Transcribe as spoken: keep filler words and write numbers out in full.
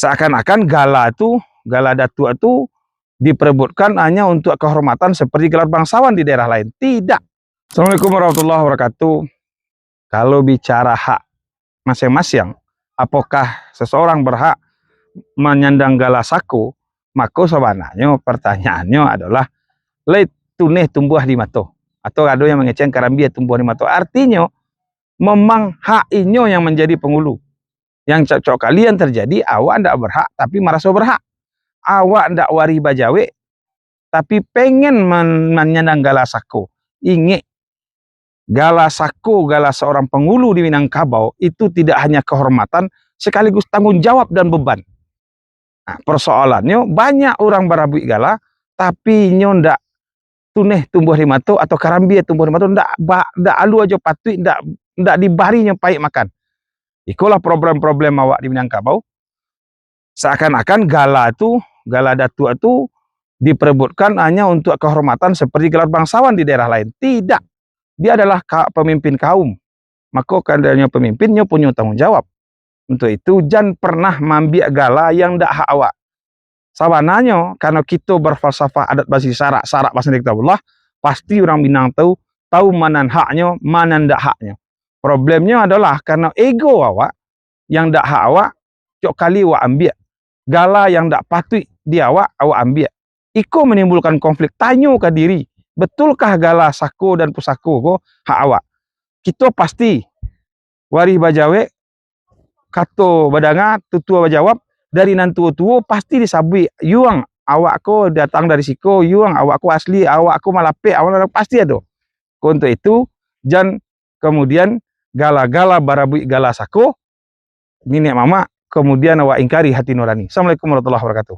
Seakan-akan gala tu, gala datuak tu diperebutkan hanya untuk kehormatan seperti gelar bangsawan di daerah lain. Tidak. Assalamualaikum warahmatullahi wabarakatuh. Kalau bicara hak masing-masing, apakah seseorang berhak manyandang gala sako? Mako sabananyo pertanyaannyo adolah, lai tuneh tumbuah di mato, atau ado yang mangecek karambia tumbuah di mato. Artinyo, memang hak inyo yang manjadi pangulu. Yang cocok kali yang terjadi, awak ndak berhak tapi maraso berhak. Awak ndak warih bajawek, tapi pengen man-, manyandang gala sako. Ingek, gala sako, gala seorang pangulu di Minangkabau itu tidak hanya kehormatan, sekaligus tanggung jawab dan beban. Nah, persoalannyo, banyak urang barabuik gala, tapi inyo ndak tuneh tumbuah di mato atau karambia tumbuah di mato, ndak ba-, ndak alu ajo patuik, ndak, ndak dibarinyo paik makan. Ikolah problem-problem awak di Minangkabau. Seakan-akan gala tu, gala datuak tu diperebutkan hanya untuk kehormatan seperti gelar bangsawan di daerah lain. Tidak. Dia adalah ka-, pemimpin kaum. Mako, karenonyo pemimpin, nyo punyo tanggung jawab. Untuk itu, jan pernah maambiak gala yang ndak hak awak. Sabananyo, karano kito berfalsafah adat basisi syarak, syarak basandi kitabullah, pasti urang Minang tu tahu ma nan haknyo, ma nan ndak haknyo. Problemnyo adolah karano ego awak, yang ndak hak awak, cok kali awak ambiak. Gala yang ndak patuik di awak, awak ambiak. Iko manimbulkan konflik. Tanyo ka diri, betulkah gala sako dan pusako ko hak awak? Kito pasti warih bajawek, kato badanga, tutua bajawab, dari nan tuo-tuo pasti disabuik, "Yuang, awak ko datang dari siko, yuang, awak ko asli, awak ko malapek, awak ko," pasti ado. Ko untuak itu, jan kamudian gala-gala barabuik gala sako, niniak mamak, kamudian awak ingkari hati nurani. Assalamualaikum warahmatullahi wabarakatuh.